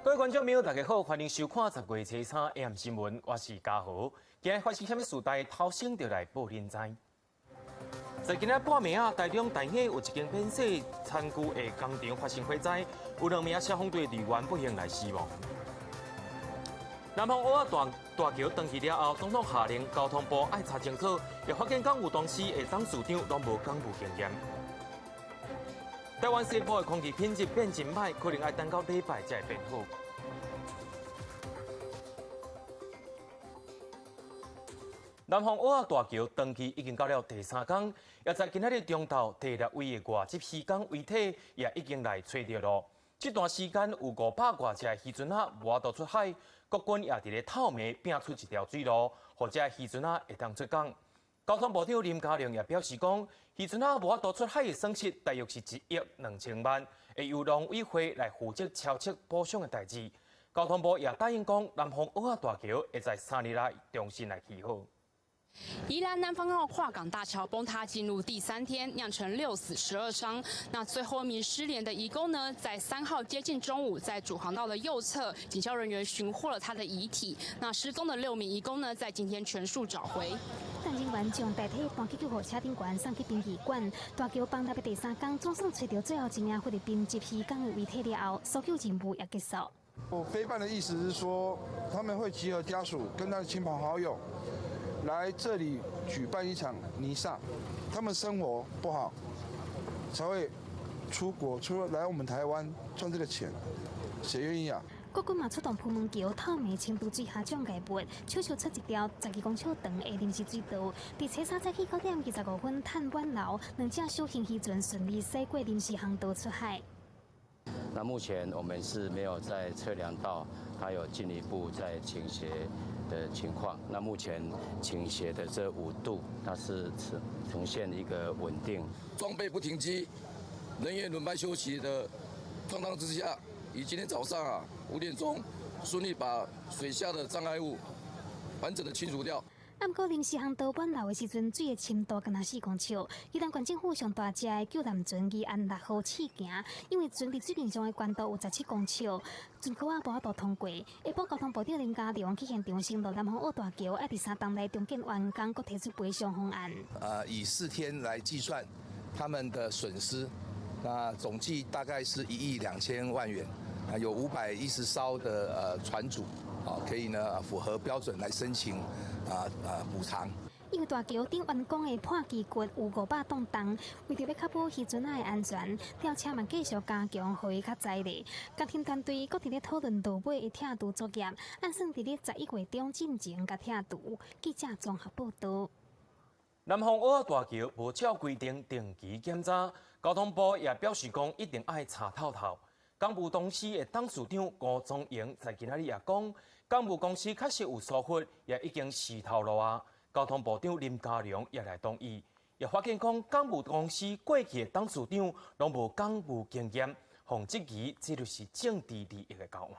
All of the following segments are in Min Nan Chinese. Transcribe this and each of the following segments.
各位觀眾朋友，大家好，歡迎收看10月初三 AM 新聞，我是嘉豪。今日發生啥物事代，頭先就來報恁知。在今仔半暝啊，台中大雅有一間免洗餐具的工廠發生火災，有兩名消防隊隊員不幸來死亡。南方澳仔大橋斷去了後，總統下令交通部愛查清楚，也發現港務公司的董事長攏無港務經驗。台灣西部的空氣品質變真歹，可能愛等到禮拜才會變好。南方澳仔大橋斷去已經到了第三工，也在今仔日中晝第六位的外籍漁工遺體也已經來揣著囉。這段時間有500外隻漁船仔無法度出海，國軍也佇咧透暝拚出一條水路，予這漁船仔會當出港。交通部長林佳龍也表示講，漁船仔無法度出海的損失大約是1億2千萬，會由農委會來負責超額補償的代誌。交通部也答應講，南方澳仔大橋會在3日內重新來起好。宜蘭南方澳跨港大橋崩塌進入第三天，釀成6死12傷。那最後一名失聯的移工呢，在3號接近中午，在主航道的右側，警消人員尋獲了他的遺體。那失蹤的六名移工呢，在今天全數找回。人員將代替搬去救護車頂懸送去殯儀館。大橋崩塌的第三工，總算揣著最後一名菲律賓籍漁工的遺體了後，搜救任務也結束。飛辦的意思是說，他們會集合家屬跟他的親朋好友，來這裡舉辦一場彌撒，他們生活不好，才會出國出來我們台灣賺這個錢，誰願意啊？國軍嘛出動噴門橋透明清除水下障礙物，手術出一條12公尺長的臨時水道。佇初三早起9點25分，探滿樓，兩隻小型漁船順利駛過臨時航道出海。那目前我們是沒有再測量到它有進一步在傾斜的情況。那目前傾斜的這5度，它是呈現一個穩定。裝備不停機，人員輪班休息的狀況之下，以今天早上5點鐘順利把水下的障礙物完整的清除掉。毋過臨時航道滿流的時陣，水的深度干焦4公尺。宜蘭縣政府上大隻的救難船宜安6號試行，因為船佇水面上的懸度有17公尺，船殼仔無法度通過。下晡交通部長林佳龍去現場承諾南方澳大橋愛佇3冬內重建完工，閣提出賠償方案。以4天來計算他們的損失，那總計大概是1億2千萬元，啊，有510艘的船主，啊，可以呢符合標準來申請補償。因為大橋頂完工的破機骨有500噸重，為著欲確保漁船仔的安全，吊車嘛繼續加強，予伊較載力。工程團隊閣佇咧討論落尾的拆除作業，按算佇咧11月中進前共拆除。記者綜合報道。南方澳仔大橋無照規定定期檢查，交通部也表示講一定愛查透透。港務公司的董事長吳宗榮在今仔日也講，港務公司確實有疏忽，也已經死頭路啊。交通部長林佳龍也來同意，也發現講港務公司過去的董事長攏無港務經驗，予質疑這就是政治利益的交換。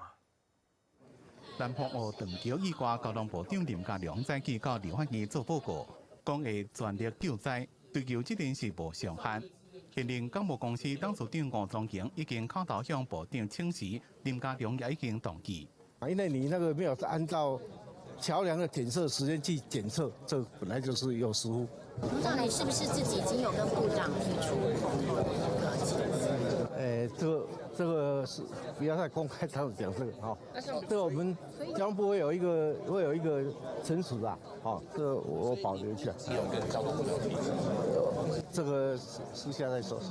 南方澳斷橋意外，交通部長林佳龍早起到立法院做報告，講會全力救災，追究責任是無上限。現任港務公司董事長吳宗榮已經口頭向部長請辭，林佳龍也已經同意。因為你那個沒有按照橋梁的檢測時間去檢測，這本來就是有失誤。董事長，你是不是自己已經有跟部長提出口頭的一個請辭？這個是不要在公開場合講這個哈。這個我們交通部會有一個陳詞啊，好，這個我保留一下。這個私下再說。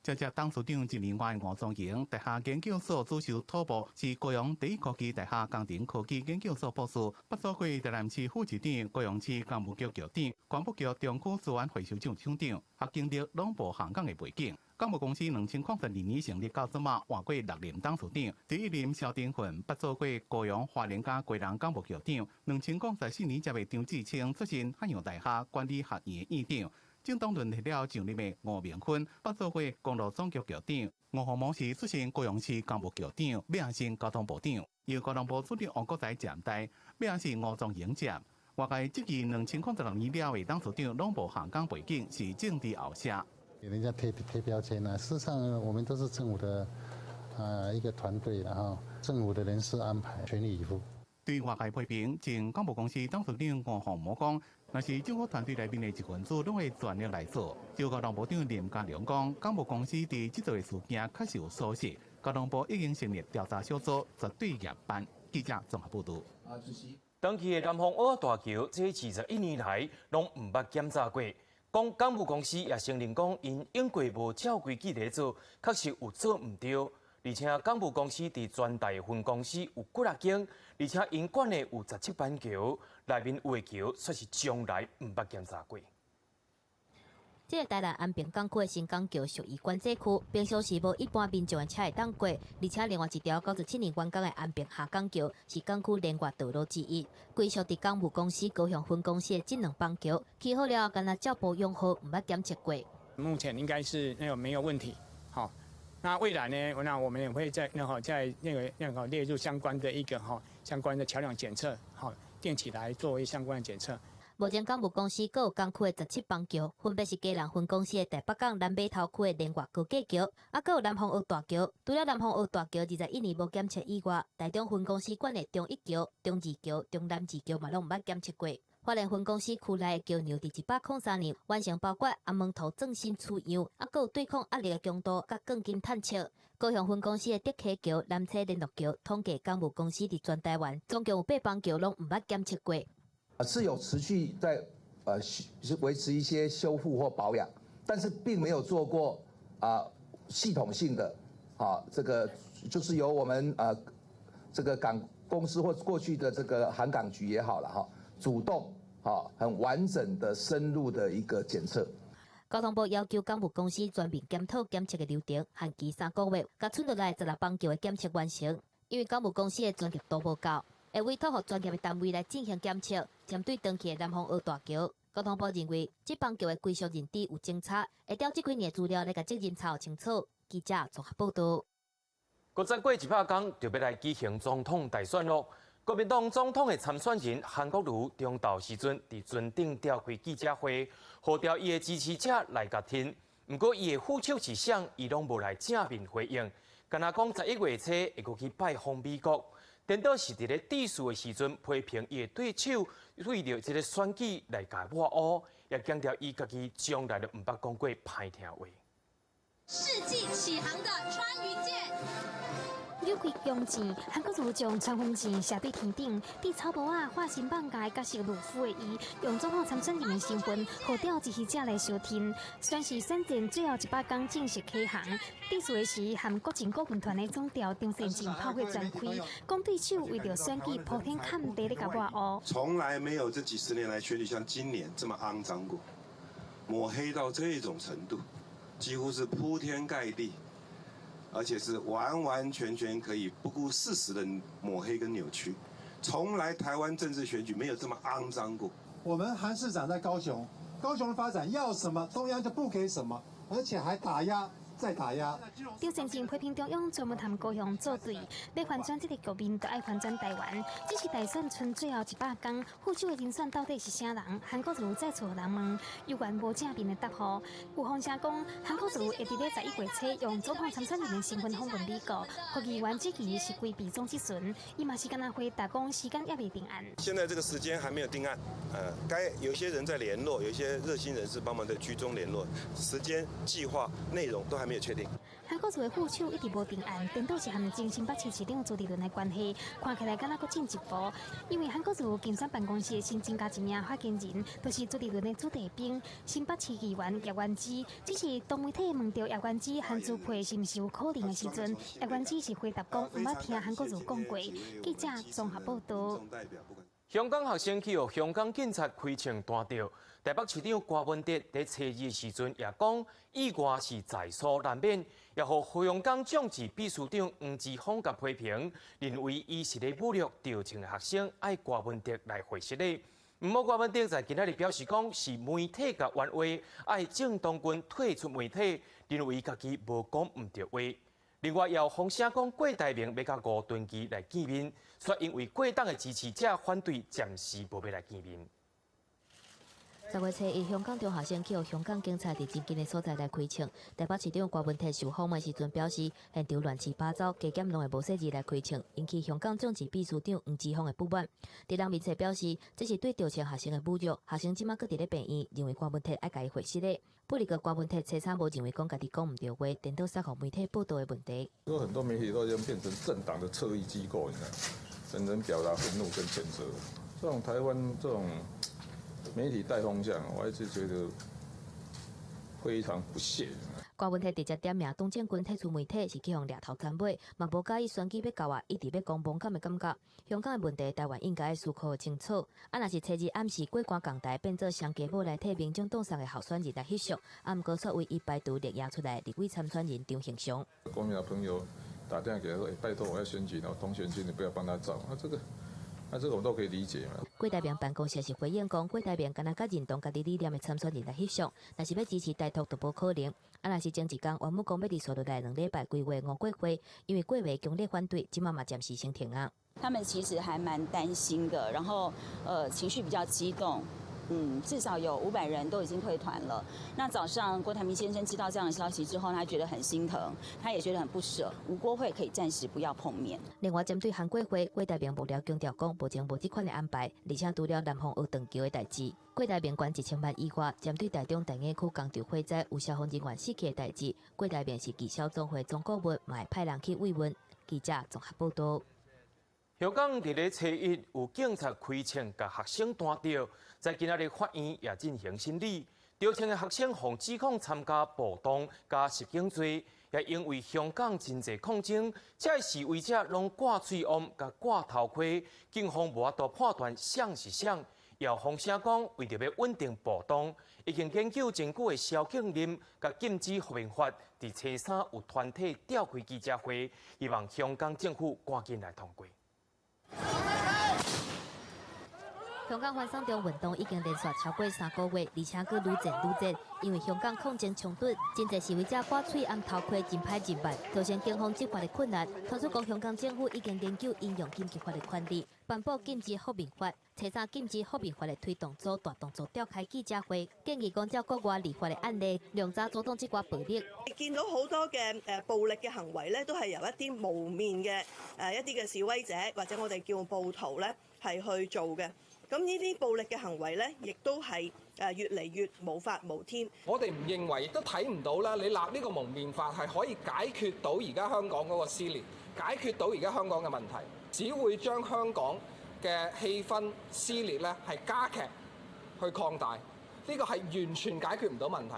這隻董事長一年外吳宗榮，大學研究所主修土木，是高雄第一科技大學工程科技研究所博士，捌做過台南市副市長、高雄市工務局局長、環保局中區資源回收廠廠長，學經歷攏無航港的背景。港務公司2002年成立到這馬，換過六任董事長，第一任蕭丁訓捌做過高雄花蓮佮基隆港務局長，2014年接的張志清出任漢陽大學管理學院的院長。政黨輪替了上任的吳明芬，捌做過公路總局局長；吳鴻模是出身高雄市工務局長，尾仔升交通部長。由交通部主任王國材暫代，尾仔是吳宗榮接。外界質疑2016年了的董事長攏無航港背景，是政治後設。人家貼貼標籤呢，事實上我們都是政府的啊一個團隊，然後政府的人事安排，全力以赴。對外界批評，前港務公司董事長吳鴻武講，若是政府團隊內面的一份子，攏會全力來做。就交通部長林佳龍講，港務公司佇這個事件確實有疏失，交通部已經成立調查小組，絕對嚴辦。記者綜合報導。長期的南方澳大橋，這21年來攏毋捌檢查過。講港務公司也承認講，𪜶永過無照規矩咧做，確實有做毋對。而且港務公司佇全台分公司有幾若間，而且𪜶管的有17班橋，內面有的橋卻是從來毋捌檢查過。這个台南安平港區的新港橋屬於管制區，平常時無一般民眾的車會當過。而且另外一條97年完工的安平下港橋是港區聯外道路之一，歸屬佇港務公司高雄分公司的這兩枋橋，起好了後，干焦照保養好，毋捌檢測過。目前應該是那個沒有問題，好。那未來呢？那我們也會在那個在那個那個列入相關的一個哈相關的橋梁檢測，好定期來作為相關的檢測。目前港務公司閣有港區的17枋橋，分別是基隆分公司的台北港南碼頭區的聯外高架橋，啊，閣有南方澳大橋。除了南方澳大橋21年無檢測以外，台中分公司管的中一橋、中二橋、中南二橋嘛攏毋捌檢測過。花蓮分公司區內的橋梁，佇103年完成包括阿門頭轉新取樣，啊，閣有對抗壓力的強度佮鋼筋探測。高雄分公司的竹溪橋、南勢聯絡橋，統計港務公司佇全台灣總共有八枋橋攏毋捌檢測過。是有持續在是維持一些修復或保養，但是並沒有做過啊系統性的啊這個就是由我們這個港公司或過去的這個航港局也好了哈，主動啊很完整的深入的一個檢測。交通部要求港務公司全面檢討檢測的流程，限期3個月，共賰落來16枋橋的檢測完成。因為港務公司的專業度無夠，會委託予專業的單位來進行檢測。針對長期的南方澳大橋，交通部認為這枋橋的歸屬認知有爭差，會調這幾年的資料來共責任查清楚。記者綜合報導。閣再過100天就欲來舉行總統大選囉。國民黨總統的參選人韓國瑜中晝時陣佇船頂召開記者會，號召伊的支持者來共挺。毋過伊的副手是誰，伊攏無來正面回應。干焦講11月初會閣去拜訪美國，顛倒是佇咧致辭的時陣批評伊的對手為著這个選舉來共抹烏，也強調伊家己從來都毋捌講過歹聽話。世紀啟航的穿雲箭。扭開弓箭，韓國瑜將穿雲箭射對天頂，佇草帽仔化身放假角色魯夫的伊，用總統參選人的身份號召支持者來相挺，宣示選戰最後100天正式啟航。致辭的時，和國進顧問團的總召張善政炮火全開，講對手為著選舉鋪天蓋地咧共抹烏。從來沒有這幾十年來選舉像今年這麼骯髒過，抹黑到這種程度，幾乎是鋪天蓋地。而且是完完全全可以不顧事實的抹黑跟扭曲，從來台灣政治選舉沒有這麼骯髒過。我們韓市長在高雄，高雄的發展要什麼，中央就不給什麼，而且還打壓再打壓。張善政批評中央專門和高雄作對，欲翻轉這个局面，就愛翻轉台灣。只是大選賰最後100天，副手的人選到底是啥人？韓國瑜再次予人問，猶原無正面的答覆。有風聲講，韓國瑜會佇咧11月初用總統參選人的身份訪問美國，予議員質疑是規避總質詢，伊嘛是干焦回答講時間猶未定案。現在這個時間還沒有定案，該有些人在聯絡，有一些熱心人士幫忙在居中聯絡，時間、計劃、內容都還沒有確定。韓國瑜的副手一直無定案，顛倒是和前新北市市長朱立倫的關係，看起來敢若閣進一步。因為韓國瑜競選辦公室新增加一名發言人，就是朱立倫的子弟兵，新北市議員葉元之。只是當媒體問著葉元之韓朱配是毋是有可能的時陣，葉元之是回答講毋捌聽韓國瑜講過。記者綜合報導。香港學生去予香港警察開槍彈著，台北市長柯文哲佇初二的時陣也講意外是在所難免，也予香港眾志秘書長黃之鋒共批評，認為伊是咧侮辱著槍的學生，愛柯文哲來回釋咧。毋過柯文哲在今仔日表示講，是媒體共冤話，愛鄭東君退出媒體，認為家己無講毋著話。另外，也有風聲講郭台銘欲佮吳敦義來見面，卻因為郭董的支持者反對，暫時無欲來見面。10月初一，香港中學生去予香港警察佇真近的所在來開槍。台北市長柯文哲受訪的時陣表示，現場亂七八糟，加減攏會無細膩來開槍，引起香港眾志秘書長黃之鋒的不滿。佇人面前表示，這是對著槍學生的侮辱，學生這馬閣佇咧病院，認為柯文哲愛共伊回實的。不過柯文哲初三無認為講家己講毋著話，顛倒殺予媒體報道的問題。有很多媒體都已經變成政黨的側翼機構，你看，人人表達憤怒跟譴責。這種台灣這種媒體帶風向，我還是覺得非常不屑。柯文哲直接點名董建軍退出媒體，是去予掠頭顢尾，嘛無佮意選舉欲到啊，一直欲講無共的感覺。香港的問題，台灣應該思考清楚。啊，若是初二暗時過關講台變做雙家母來替民眾黨送的候選人來翕相，啊，毋過卻為伊排除力贏出來立委參選人張榮祥。國民黨朋友打電話給他說：“欸，拜託我要選舉，然後童選軍你不要幫他找。”啊，這個。那這個我都可以理解嘛。郭台銘辦公室是回應講，郭台銘敢若佮認同家己理念的參選人來翕相，若是欲支持台獨都無可能。啊，若是前一工原本講欲佇紲落來2禮拜規劃吳國會，因為郭會強烈反對，這馬嘛暫時先停啊。他們其實還蠻擔心的，然後情緒比較激動。至少有500人都已經退團了。那早上郭台銘先生知道這樣的消息之後，他覺得很心疼，他也覺得很不捨。吳郭會可以暫時不要碰面。另外，針對韓國會，郭台銘幕僚強調講，目前無這款的安排，而且除了南方學斷橋的代誌，郭台銘捐1000萬以外，針對台中大雅區工廠火災有消防人員死去的代誌，郭台銘是義消總會總顧問，嘛會派人去慰問。記者綜合報道。香港佇咧初一有警察開槍共學生彈著，在今仔日法院也進行審理。著槍的學生予指控參加暴動佮襲警罪，也因為香港真濟抗爭，這示威者攏掛喙罨佮掛頭盔，警方無法度判斷誰是誰。有風聲講，為著欲穩定暴動，已經研究真久的宵禁令佮禁止覆面法，佇初三有團體召開記者會，希望香港政府趕緊來通過。香港反送中運動已經連續超過3個月，而且閣愈戰愈熱。因為香港抗爭衝突，真濟示威者掛喙罨頭盔真歹認別，造成警方執法的困難。傳出講香港政府已經研究引用緊急法的權力，頒布禁止覆面法。初三禁止覆面法的推動組大動作召開記者會，建議講照國外立法的案例，量早阻擋這寡暴力。見到好多嘅暴力嘅行為咧，都係由一啲蒙面嘅一啲嘅示威者或者我哋叫暴徒咧係去做嘅。咁呢啲暴力嘅行為咧，亦都係越嚟越無法無天。我哋唔認為，亦都睇唔到啦。你立呢個蒙面法係可以解決到而家香港嗰個撕裂，解決到而家香港嘅問題，只會將香港嘅氣氛撕裂咧係加劇去擴大，呢個係完全解決唔到問題。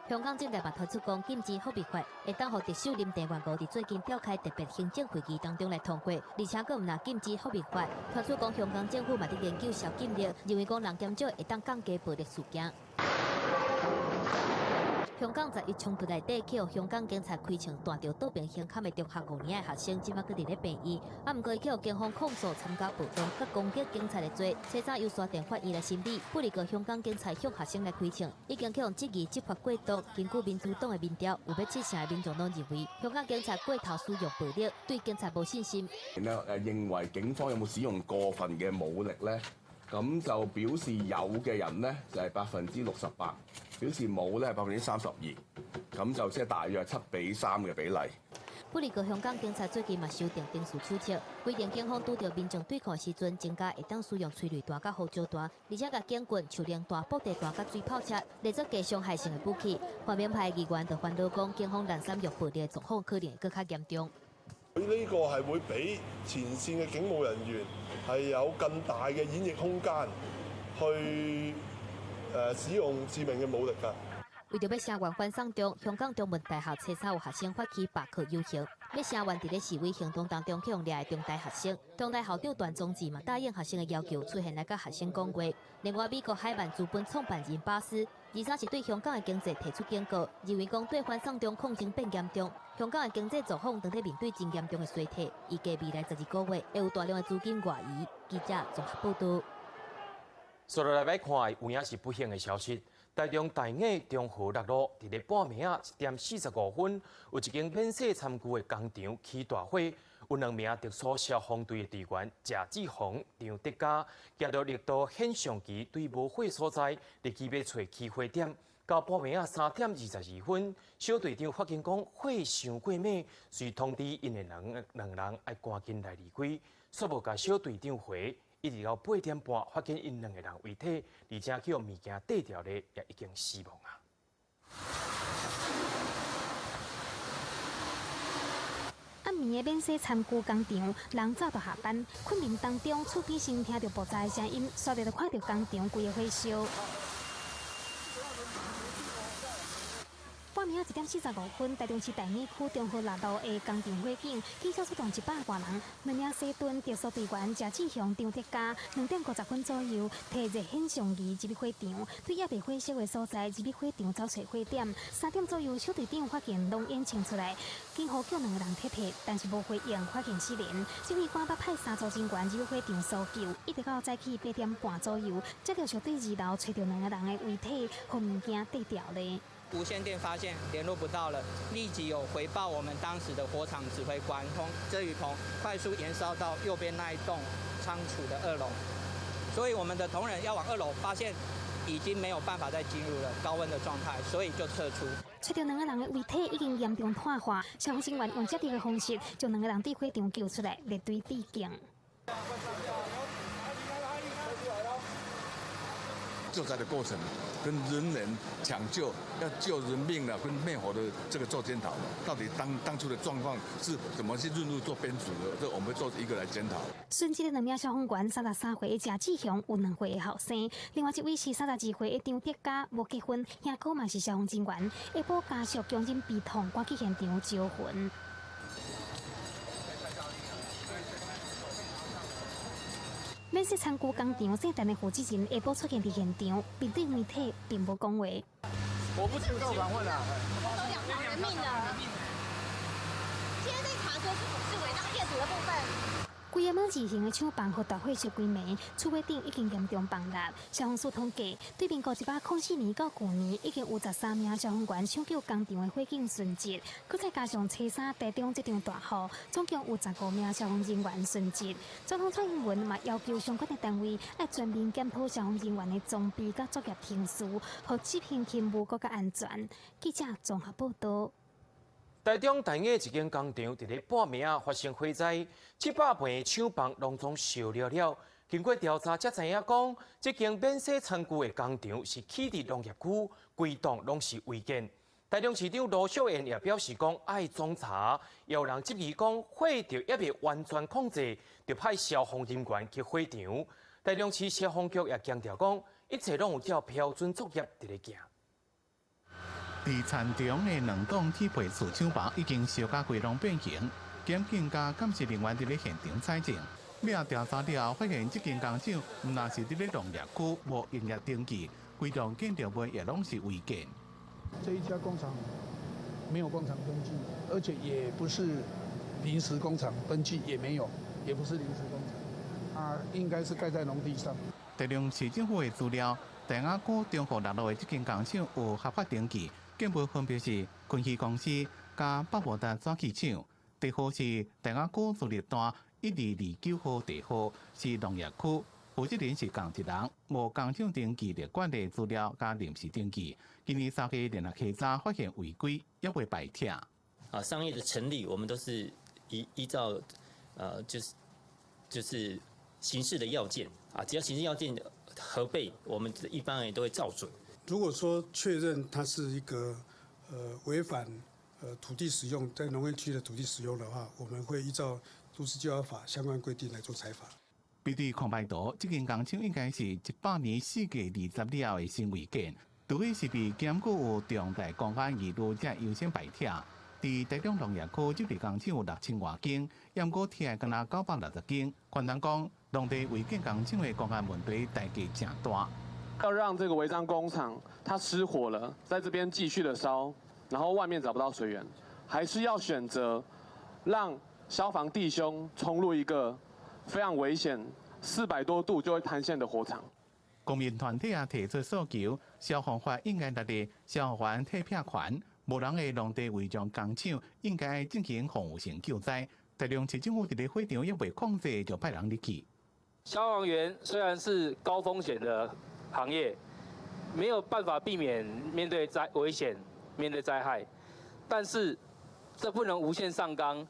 香港政界嘛提出講禁止覆面法，會當予特首林鄭月娥佇最近召開特別行政會議當中來通過，而且閣毋但禁止覆面法，傳出講香港政府嘛佇研究宵禁令，認為講人減少會當降低暴力事件。香港十一衝突內底，去予香港警察開槍彈著倒爿胸坎的中學5年的學生，這馬閣佇咧病院。啊，毋過去予警方控訴參加暴動佮攻擊警察的罪，初三由沙田法院來審理。不過香港警察向學生來開槍，已經去予質疑執法過度。根據民主黨的民調，有欲七成的民眾攏認為香港警察過頭使用暴力，對警察無信心。咧認為警方有冇使用過分嘅武力咧？咁就表示有嘅人呢，就係68%，表示冇咧係32%，咁就即係大約7比3嘅比例。不過香港警察最近嘛修訂刑事手冊，規定警方拄著民眾對抗時陣，增加會當使用催淚彈佮胡椒彈，而且共警棍、手榴彈、布袋彈佮水炮車列做加傷害性的武器。泛民派議員就煩惱講，警方濫使用暴力的狀況可能會閣較嚴重。佢呢個係會俾前線嘅警務人員係有更大嘅演繹空間，去使用致命嘅武力㗎。為著欲聲援反送中，香港中文大學初三有學生發起罷課遊行，欲聲援佇咧示威行動當中去予掠的中大學生。中大校長段崇智嘛答應學生的要求，出現來佮學生講話。另外，美國海曼資本創辦人巴斯，23是對香港的經濟提出警告，認為講對反送中抗爭變嚴重，香港的經濟狀況當咧面對真嚴重的衰退，預計未來12個月會有大量的資金外移。記者綜合報道。紲落來欲看，有影是不幸的消息。台中大雅中和六路，佇咧半暝仔1點45分，有一間免洗餐具的工廠起大火，有兩名特殊消防隊的隊員謝志宏、張德嘉，舉著力度顯相機對無火所在，入去欲揣起火點。到半暝仔3點22分，小隊長發現講火傷過猛，遂通知𪜶的兩兩人愛趕緊來離開。煞無共小隊長回，一直到8點半發現𪜶兩個人遺體，而且去予物件綴著咧，也已經死亡啊。暗暝的免洗餐具工廠，人走就下班，困眠當中，厝邊先聽著爆炸的聲音，煞著就看著工廠規个火燒。半暝仔1點45分，台中市大雅區中和六路的工廠火警，至少出動100外人。兩名西屯特殊隊員謝志雄、張德嘉，2點50分左右，提熱顯像儀入去火場，對猶未火燒的所在入去火場找揣火點。3點左右，小隊長發現濃煙衝出來，緊呼叫兩个人撤退，但是無回應，發現失聯。指揮官閣派三組人員入去火場搜救，一直到早起8點半左右，才陸續對二樓揣著兩個人的遺體，予物件綴著咧。無線電發現聯絡不到了，立即有回報我們當時的火場指揮官遮雨棚快速延燒到右邊那一棟倉儲的二樓，所以我們的同仁要往二樓，發現已經沒有辦法再進入了高溫的狀態，所以就撤出。揣著兩個人的遺體已經嚴重炭化，消防人員用接力的方式將兩個人對火場救出來，列隊致敬。救災的過程跟人員搶救要救人命了，跟滅火的這個做檢討，到底當當初的狀況是怎麼去入做編組的？這我們會做一個來檢討。殉職的兩名消防員，33歲的謝志雄有2歲的後生，另外一位是32歲的張德嘉，無結婚，兄哥嘛是消防人員，下晡家屬強忍悲痛，趕去現場招魂。免洗餐具工廠姓陳的負責人下晡出現佇現場，面對媒體並無講話。我不接受訪問啦。都兩條人命了。現在在查說是否是違章建築的部分。規个猛字型的廠房予大火燒規暝，厝尾頂已經嚴重崩裂。消防署統計，對民國104年到舊年，已經有13名消防員搶救工廠的火警殉職。閣再加上初三台中這場大雨，總共有15名消防人員殉職。總統蔡英文嘛要求相關的單位愛全面檢討消防人員的裝備佮作業程序，予執行勤務閣較安全。記者綜合報導。台中大雅一間工廠佇咧半暝仔發生火災，700坪的廠房攏總燒了了。經過調查才知影講，這間免洗餐具的工廠是起佇農業區，規棟攏是違建。台中市長盧秀燕也表示講，愛總查，也有人質疑講，火著猶未完全控制，就派消防人員去火場。台中市消防局也強調講，一切攏有照標準作業佇咧行。佇田中的兩棟鐵皮厝廠房已經燒甲規攏變形，檢警佮鑑識人員佇咧現場採證。尾仔調查了後，發現這間工廠毋但是佇咧農業區，無營業登記，規棟建築物也攏是違建。這一家工廠沒有工廠登記，而且也不是臨時工廠登記，也沒有，也不是臨時工廠，啊，應該是蓋在農地上。台中市政府的資料，大雅區中和六路的這間工廠有合法登記。建物分別是坤熙公司佮北部達紙器廠，地號是大雅區自立段1229號地號，是農業區，負責人是仝一人，無工廠登記列管的資料佮臨時登記。今年3月聯合稽查發現違規，猶未排拆。啊，商業的成立，我們都是依照，就是形式的要件啊，只要形式要件合備，我們一般也都會照准。如果說確認它是一個，違反，土地使用在農業區的土地使用的話，我們會依照都市計劃法相關規定來做裁罰。比對空白圖，這間工廠應該是100年四月20了後的新違建，除非是被檢舉有重大公安疑慮，才優先排拆。佇台中農業區，這個工廠有6000外間，毋過拆敢若960間。簡單講，農地違建工廠的公安問題代價誠大。要讓這個違章工廠它失火了，在這邊繼續的燒，然後外面找不到水源，還是要選擇讓消防弟兄衝入一個非常危險、400多度就會塌陷的火場。公民團體也提出訴求，消防法應該列入消防員退票權，無人的農地違章工廠應該進行防護性救災，台中市政府佇咧火場猶未控制，就派人入去。消防員雖然是高風險的行業，沒有辦法避免面對災危險、面對災害，但是這不能無限上綱，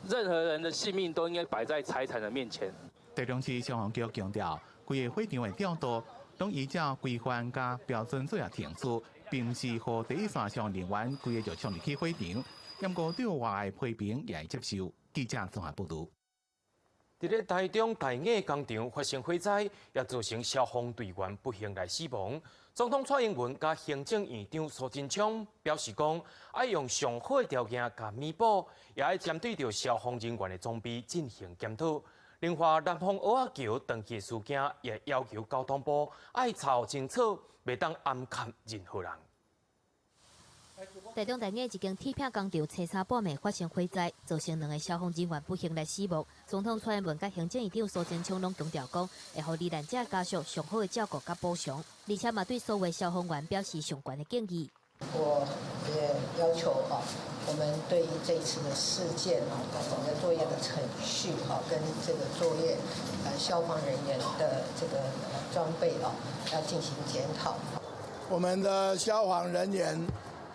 任何人的性命都應該擺在財產的面前。台中市消防局強調，規個火場的調度攏依照規範佮標準作業程序，並毋是予第一線消防人員規個就衝入去火場。毋過對外的批評也會接受。記者綜合報導。佇咧台中大雅工廠發生火災，也造成消防隊員不幸來死亡。總統蔡英文佮行政院長蘇貞昌表示講，愛用上好的條件共彌補，也愛針對著消防人員的裝備進行檢討。另外，南風蚵仔橋斷去的事件，也要求交通部愛查清楚，袂當掩蓋任何人。台中大雅一間鐵片工廠，初三半暝發生火災，造成兩个消防人員不幸來死亡。總統蔡英文佮行政院長蘇貞昌攏強調講，會予罹難者家屬上好的照顧佮補償，而且嘛對所有消防員表示上懸的敬意。我也要求啊，我們對於這次的事件啊，整個作業的程序啊，跟這個作業消防人員的這個裝備啊，要進行檢討。我們的消防人員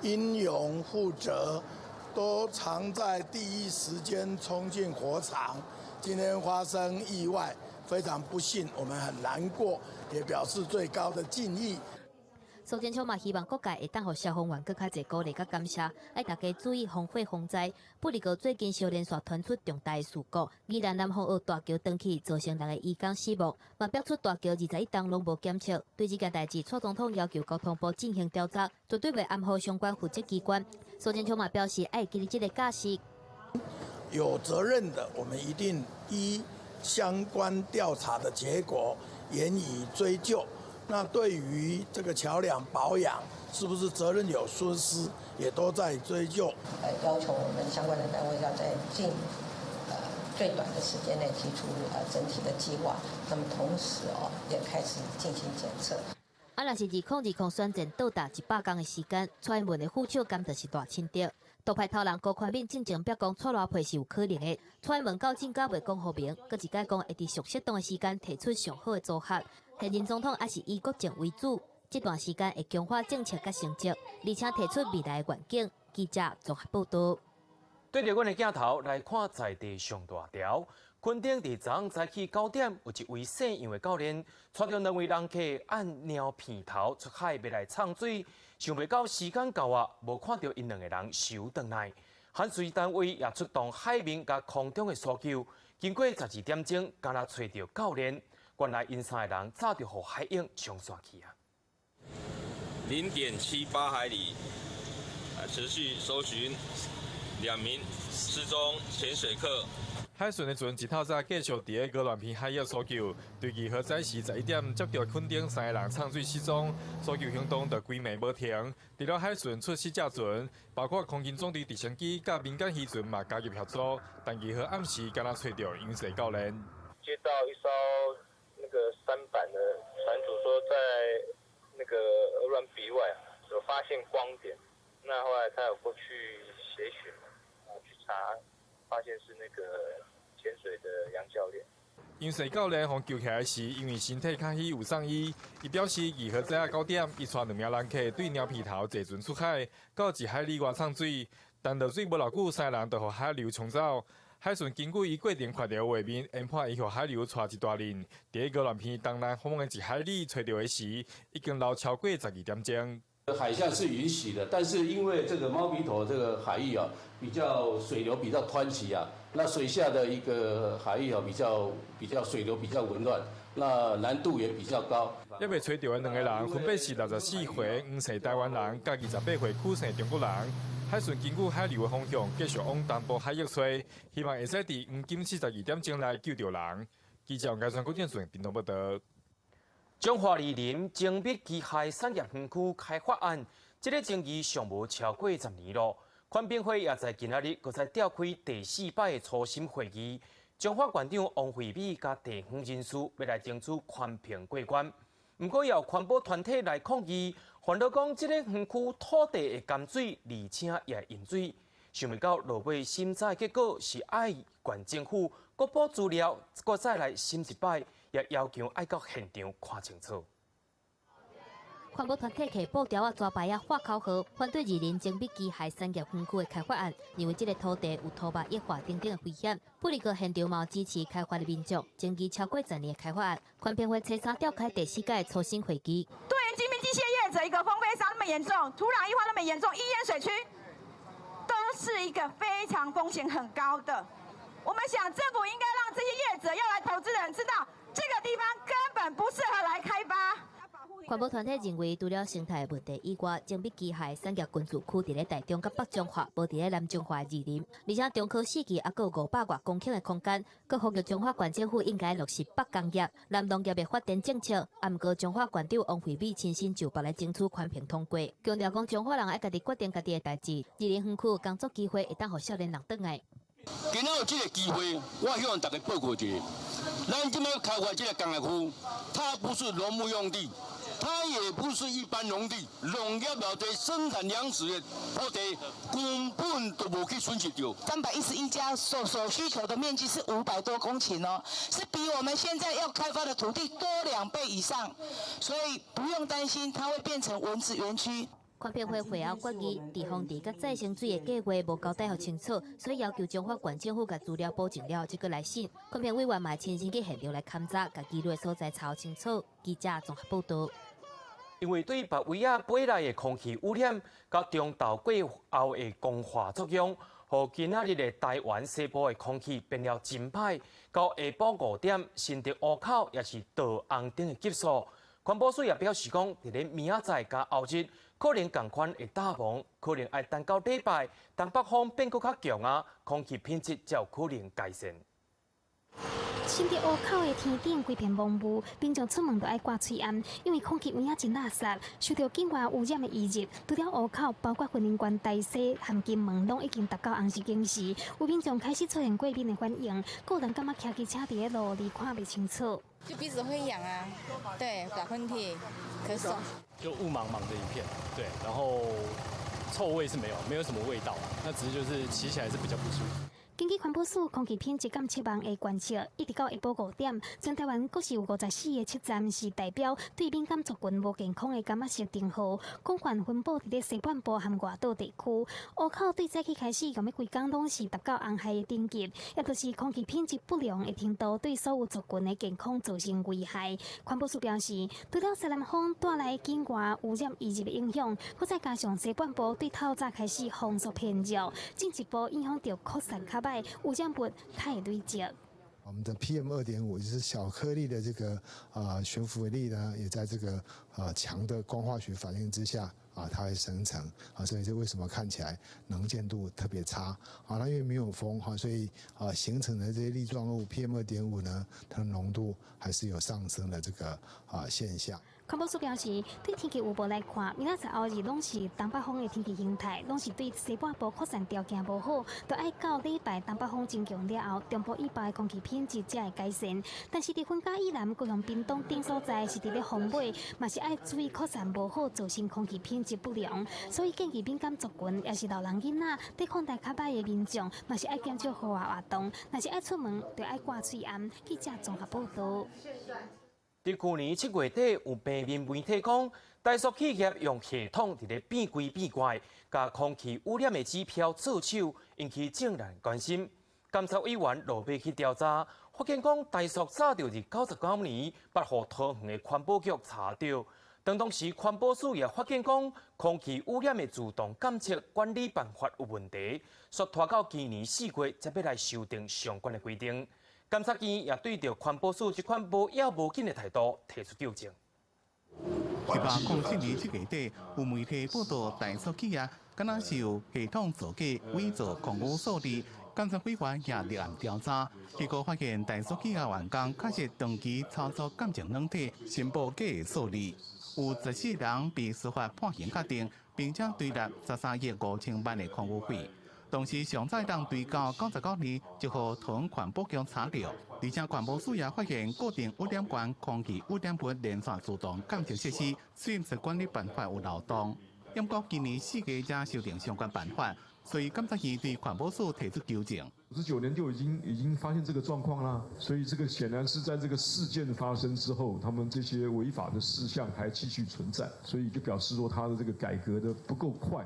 英勇負責，都常在第一時間衝進火場。今天發生意外，非常不幸，我們很難過，也表示最高的敬意。蘇貞昌嘛希望各界會當予消防員閣較濟鼓勵佮感謝，愛大家注意防火防災。不過最近小連續傳出重大事故，宜蘭南風澳大橋斷去，造成六个移工死亡，嘛爆出大橋21冬攏無檢測。對這件代誌，蔡總統要求交通部進行調查，絕對袂掩護相關負責機關。蘇貞昌嘛表示，愛記得這个教訓。有責任的，我們一定依相關調查的結果嚴以追究。那對於這個橋梁保養，是不是責任有疏失，也都在追究。要求我們相關的單位要在盡最短的時間內提出整體的計劃。那麼同時哦，也開始進行檢測。啊，若是2020選戰倒踏100工的時間，蔡英文的副手敢就是賴清德。獨派頭人辜寬敏進前表講蔡賴配是有可能的。蔡英文到今猶未講予明，閣一擺講會佇上適當的時間提出上好的組合。現任總統也是以國政為主，這段時間會強化政策佮成績，而且提出未來的願景。記者綜合報導。對著阮的鏡頭來看，在地上大條，墾丁佇昨昏早起9點，有一位姓楊的教練，帶著兩位人客按貓鼻頭出海欲來衝水，想袂到時間到啊，無看著𪜶兩个人泅轉來。海巡單位也出動海面佮空中的搜救，經過12點鐘，敢若揣著教練。原來𪜶三个人早就予海湧沖散去啊！ 0.78海里，持續搜尋兩名失蹤潛水客。海巡的船一透早繼續佇咧鵝鑾鼻海域搜救，對2號早時11點接著墾丁三個人沖水失蹤，搜救行動就規暝無停。除了海巡出四隻船，包括空勤總隊直升機佮民間漁船嘛加入協助。但2號暗時敢若揣著楊姓教練。接到一艘那個舢板的船主說，在那個鵝鑾鼻外有發現光點，那後來他有過去協尋，去查，發現是那個潛水的楊教練。楊姓教練予救起來時，因為身體較虛有送醫，伊表示2號早9點，伊帶兩名人客對貓鼻頭坐船出海，到1海里外沖水，但落水無偌久，三个人就予海流沖走。海巡根據伊過程看著畫面，研判伊予海流帶一大輪，佇咧鵝鑾鼻東南方的1海里揣著的時，已經流超過12點鐘。海象是允許的，但是因為這個貓鼻頭這個海域啊，比較水流比較湍急啊，那水下的一個海域啊，比較水流比較紊亂，那難度也比較高。猶未揣著的兩個人，分別是64歲黃姓台灣人，佮28歲許姓中國人。海巡根據海流的方向，繼續往東部海域揣，希望會使佇黃金42點鐘內救著人。記者王家川、郭建順，屏東報導。彰化二林精密機械產業園區開發案，這个爭議上無超過10年咯。環評會也在今仔日閣再召開第四擺的初審會議，彰化縣長王惠美佮地方人士欲來爭取寬評過關。毋過，有環保團體來抗議，煩惱講這个園區土地會乾水，而且也會淹水。想袂到落尾審查的結果是愛縣政府閣補資料，閣再來審一擺，也要求愛到現場看清楚。環保團體提布條仔、紙牌仔喊口號，反對二林精密機械產業園區的開發案，認為這个土地有土木液化等等的危險。不過現場嘛有支持開發的民眾，爭議超過十年的開發案。環評會初三召開第四屆初審會議。對於精密機械業者，一個風飛沙那麼嚴重，土壤液化那麼嚴重，易淹水區，都是一個非常風險很高的。我們想政府應該讓這些業者要來投資的人知道，這個地方根本不適合來開發。環保團體認為，除了生態問題以外，精密機械產業群聚區佇咧台中佮北彰化，無佇咧南彰化二林，而且中科四期猶閣有500外公頃的空間，閣呼籲彰化縣政府應該落實北工業、南農業的發展政策。啊，毋過彰化縣長王惠美親身就北來爭取環評通過，強調講彰化人愛家己決定家己的代誌。二林園區工作機會會當予少年人轉來。今仔有這个機會，我向大家報告一下，咱這擺開發這个工業區，它不是農牧用地。它也不是一般農地，農業老地生產糧食的土地根本都無去損失著。311家所需求的面積是500多公頃哦，是比我們現在要開發的土地多2倍以上，所以不用擔心它會變成蚊子園區。環評會會後決議，地方地佮再生水的計劃無交代予清楚，所以要求彰化縣政府共資料補正了，才閣來審。環評委員嘛親身去現場來勘查，共記錄的所在查清楚。記者綜合報道。因為對別位仔飛來的空氣污染，佮中晝過後的光化作用，予今仔日的台灣西部的空氣變了真歹。到下晡5點，新竹湖口也是倒紅燈的級數。環保署也表示講，佇咧明仔載佮後日，可能仝款會罩霧，可能愛等到禮拜，東北風變閣較強啊，空氣品質才有可能改善。新竹湖口的天頂規片濃霧，民眾出門都愛掛喙罨，因為空氣有影真垃圾，受著境外污染的移入，除了湖口，包括雲林縣大溪和金門，攏已經達到紅色警示。有民眾開始出現過敏的反應，個人感覺騎機車佇咧路裡看袂清楚。就鼻子會癢啊，對，打噴嚏，咳嗽。就霧茫茫的一片，對，然後臭味是沒有，沒有什麼味道，那只是就是騎起來是比較不舒服。根據環保署空氣品質監測網的觀測，一直到下晡5點，全台灣閣是有54個測站是代表對敏感族群無健康的柑仔色燈號，廣泛分布佇咧西半部和外島地區。湖口對早起開始，共欲規工攏是達到紅海的等級，也就是空氣品質不良的程度，對所有族群的健康造成危害。環保署表示，除了西南風帶來境外污染移入的影響，閣再加上西半部對透早開始風速偏弱，進一步影響著擴散較歹，污染物較會累積。我們的 PM 2.5就是小顆粒的這個懸浮粒呢，也在這個強的光化學反應之下啊，它會生成啊，所以這為什麼看起來能見度特別差啊？那因為沒有風哈，所以啊形成的這些粒狀物 PM 2.5呢，它的濃度還是有上升的這個現象。環保署表示，對天氣預報來看，明仔載後日攏是東北風的天氣形態，攏是對西半部擴散條件無好，都愛到禮拜東北風增強了後，中部以北的空氣品質才會改善。但是佇雲嘉以南、高雄、屏東等所在是佇咧風尾，嘛是愛注意擴散無好，造成空氣品質不良。所以建議敏感族群，也是老人囡仔、抵抗力較歹的民眾，嘛是愛減少戶外活動，若是愛出門，就愛掛喙罨。記者綜合報道。佇去年7月底，有平面媒體講，台塑企業用系統佇咧變規變怪，共空氣污染的指標做手，引起眾人關心。監察委員落尾去調查，發現講台塑早就佇99年，捌予桃園的環保局查著。當時環保署也發現講，空氣污染的自動監測管理辦法有問題，煞拖到今年4月才欲來修訂相關的規定。監察院也對著環保署這款無要無緊的態度提出糾正。107年7月底，有媒體報道，台塑企業敢若是有系統造假、偽造空污數字，監察委員也立案調查，結果發現台塑企業員工確實長期操作鑑證軟體，申報假的數字，有14人被司法判刑確定，並且追納13億5000萬的空污費。同時，上早當追到99年就予桃園環保局查著，而且環保署也發現固定污染源空氣污染物連線自動監測設施，實驗室管理辦法有漏洞。毋過今年4月才修訂相關辦法，所以監察院對環保署提出糾正。 99年就已經發現這個狀況啦，所以這個顯然是在這個事件發生之後，他們這些違法的事項還繼續存在，所以就表示說他的這個改革的不夠快。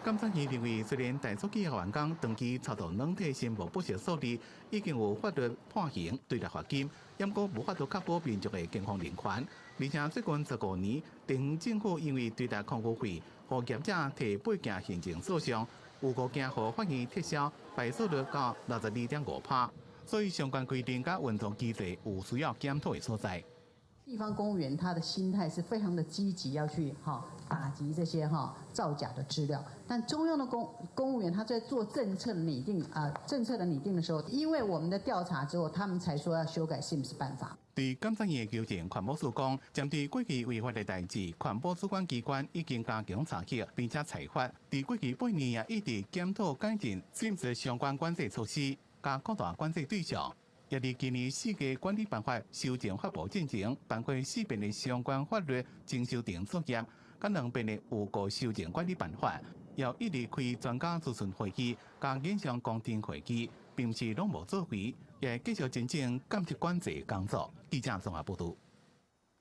監察院認為，雖然台塑企業員工長期操作軟體申報不實數字，已經有法律判刑追納罰金，毋過無法度確保民眾的健康人權。而且最近15年，地方政府因為追納空污費，予業者提背行行政訴訟，有五件予法院撤銷，敗訴率到62.5%。所以相關規定佮運作機制有需要檢討的所在。地方公務員他的心態是非常的積極，要去哈打擊這些哈造假的資料。但中央的公務員他在做政策擬定啊政策的擬定的時候，因為我們的調查之後，他們才說要修改 SIMS 辦法。對監察院的糾正，環保署講，針對過去違法的代誌，環保主管機關已經加強查核，並且裁罰。佇過去8年也一直檢討改進 SIMS 相關管制措施，佮擴大管制對象。也佇今年四月管理辦法修正發布進前，包括四遍的相關法律徵修訂作業，佮兩遍的預告修正管理辦法，要一直開專家諮詢會議，佮影像公聽會議，並毋是攏無作為，也繼續真正監督管制工作。記者綜合報導。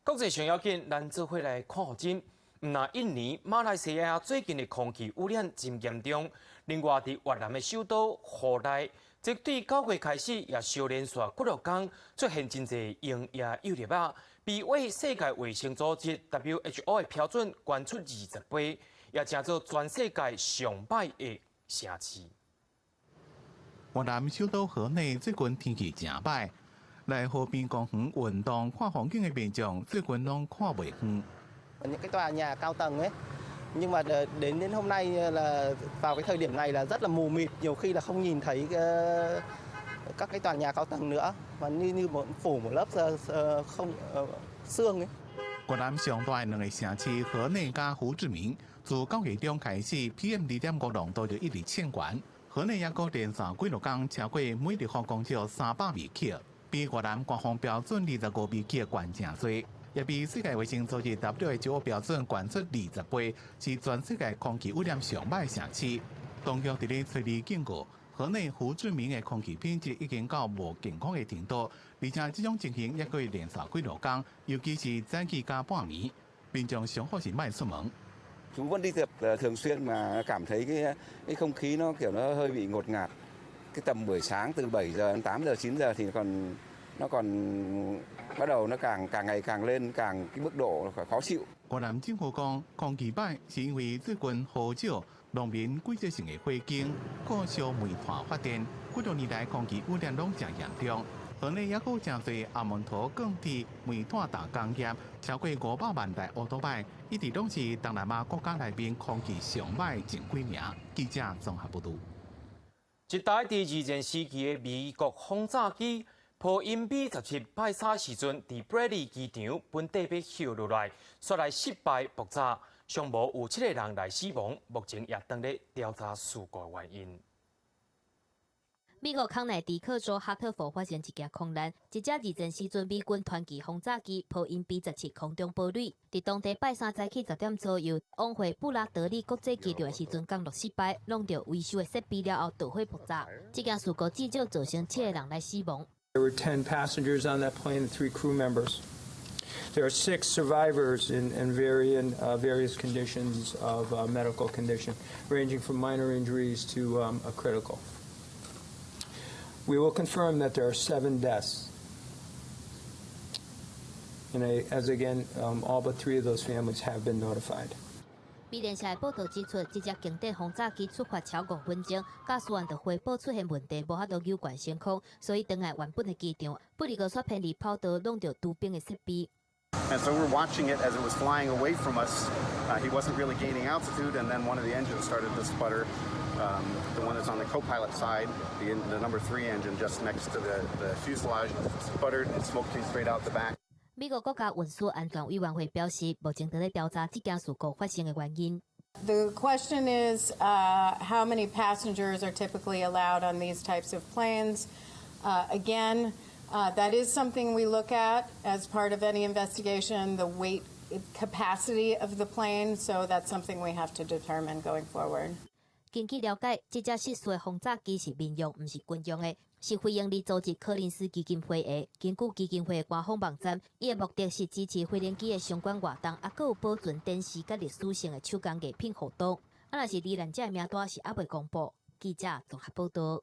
國際上要緊，咱做伙來看予真。毋但印尼、馬來西亞最近的空氣污染真嚴重，另外佇越南的首都河內，這對9月開始也相連續幾落工出現真濟蠅仔幼粒仔，比世界衛生組織 WHO 的標準懸出20倍，也成做全世界上歹的城市。越南首都河內最近天氣誠歹，來河邊公園運動看風景的民眾最近攏看袂遠。 Những cái tòa nhà cao tầng ấy, nhưng mà đến đến hôm nay là vào cái thời điểm này là rất là mù mịt, nhiều khi là không nhìn thấy các cái tòa nhà cao tầng nữa mà như như một phủ một lớp không sương ấy. 越南上大兩个城市河內佮胡志明，自9月中開始，PM 2.5濃度就一直衝懸。河內猶閣連續幾落工超過每立方公尺300微克，比越南官方標準25微克懸誠濟，也比世界衛生組織 WHO 標準懸出20倍，是全世界空氣污染上歹城市。當局佇咧初二警告，河內胡志明的空氣品質已經到無健康的程度，而且這種情形猶閣會連續幾落工，尤其是早起佮半暝，民眾上好是莫出門。 Chú vẫn đi tập thường xuyên mà cảm thấy cái không khí nó kiểu nó hơi bị ngột ngạt. Cái tầm buổi sáng từ 7 giờ đến 8 giờ 9 giờ thì nó còn bắt đầu nó càng càng ngày càng lên càng cái mức độ khó chịu. 越南政府講，空氣歹是因為最近雨少，農民季節性的火警，閣燒煤炭發電，幾多年來空氣污染攏誠嚴重。河內猶閣誠濟紅毛塗、鋼鐵、煤炭等工業，超過500萬台烏多擺，一直攏是東南亞國家內面空氣上歹前幾名。記者綜合報導。一台佇二戰時期的美國轟炸機波音 B 十七拜三時陣，佇布雷利機場本底欲歇落來，煞來失敗爆炸，上無有七个人來死亡，目前也當咧調查事故原因。美國康乃狄克州哈特佛發生一件空難，一架二戰時陣美軍傳奇轟炸機波音 B 十七空中堡壘，佇當地拜三早起10點左右，往回布拉德利國際機場的時陣降落失敗，弄著維修的設備了後導火爆炸。這件事故至少造成七个人來死亡。 There were 10 passengers on that plane and three crew members. There are six survivors in various conditions of medical condition, ranging from minor injuries to a critical. We will confirm that there are seven deaths. And as again, all but three of those families have been notified. 美聯社的報道指出，這隻經典轟炸機出發超5分鐘，駕駛員就回報出現問題，無法度扭懸升空，所以轉來原本的機場。不過煞偏離跑道，弄著除冰的設備。 And so we're watching it as it was flying away from us. He wasn't really gaining altitude, and then one of the engines started to sputter. The one that's on the co-pilot side, the number three engine just next to the fuselage, sputtered and smoke came straight out the back. 美國國家運輸安全委員會表示，目前佇咧調查這件事故發生的原因。 The question is how many passengers are typically allowed on these types of planes? Again, that is something we look at as part of any investigation, the weight capacity of the plane, so that's something we have to determine going forward. 根據了解，這隻失事的轟炸機是民用，毋是軍用的，是非營利組織柯林斯基金會的。根據基金會的官方網站，伊的目的是支持飛行機的相關活動，啊，閣有保存展示佮歷史性的手工藝品活動。啊，若是罹難者的名單是猶未公布。記者綜合報導。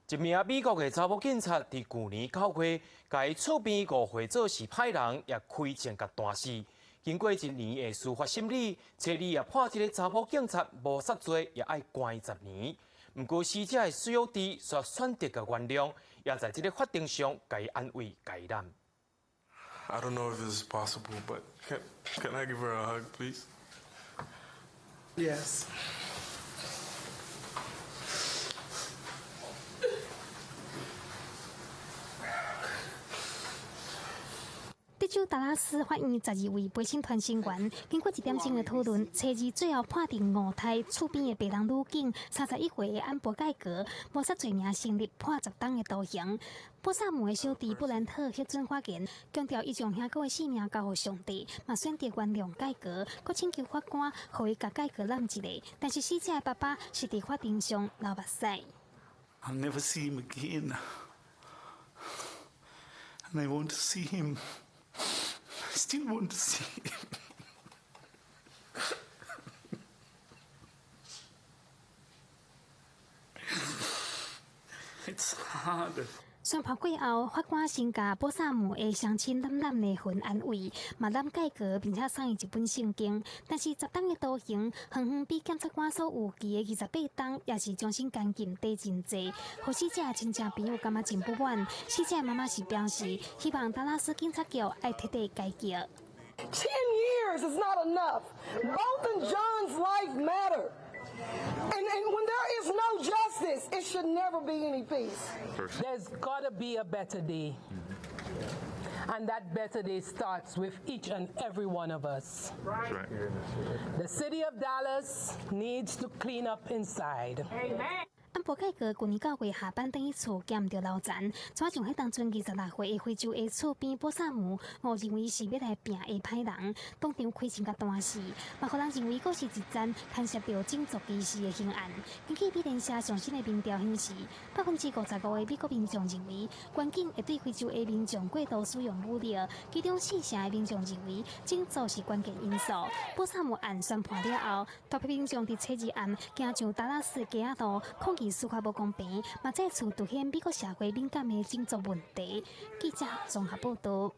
一名美國的查某警察佇舊年9月，共厝邊誤會做是歹人，也開槍共彈死。經過一年的司法審理，初二也判這個查某警察謀殺罪，也愛關10年。毋過死者的小弟卻選擇共原諒，也在這个法庭上共伊安慰、共伊攬。 I don't know if this is possible, but can I give her a hug, please? Yes. 德州達拉斯法院12位陪審團成員經過一點鐘的討論，初二最後判定誤殺厝邊的白人女警31歲的安博蓋格謀殺罪名成立，判10冬的徒刑。波薩姆的小弟布蘭特核准發言，強調伊將兄哥的性命交予上帝，嘛選擇原諒蓋格，閣請求法官予伊共蓋格攬一下。但是死者的爸爸是佇法庭上流目屎。 I'll never see him again, and I want to see him. I still want to see him. It's hard. 宣判過後，法官先共波薩姆的雙親攬攬的魂安慰，嘛攬蓋格，並且送伊一本聖經。但是10冬的徒刑，遠遠比檢察官所預期的28冬，也是終身監禁低真濟。予死者的親戚朋友感覺真不滿。死者媽媽是表示，希望達拉斯警察局愛徹底改革。 10 years is not enough. Both in John's life matter. And when there is no justice, it should never be any peace. There's got to be a better day. And that better day starts with each and every one of us. Right. The city of Dallas needs to clean up inside. Amen. 安博蓋格舊年9月下班轉去厝，驚毋著流田，怎將彼當陣26歲的非洲裔厝邊波薩姆誤認為是欲來拚的歹人，當場開槍共彈死，嘛予人認為閣是一樁牽涉著種族歧視的刑案。根據美聯社上新的民調顯示，55%的美國民眾認為，軍警會對非洲裔民眾過度使用武力，其中四成的民眾認為種族是關鍵因素。波薩姆案宣判了後，大批民眾佇初二暗行上達拉斯街仔路抗議司法無公平，嘛再次凸顯美國社會敏感的種族問題。記者綜合報導。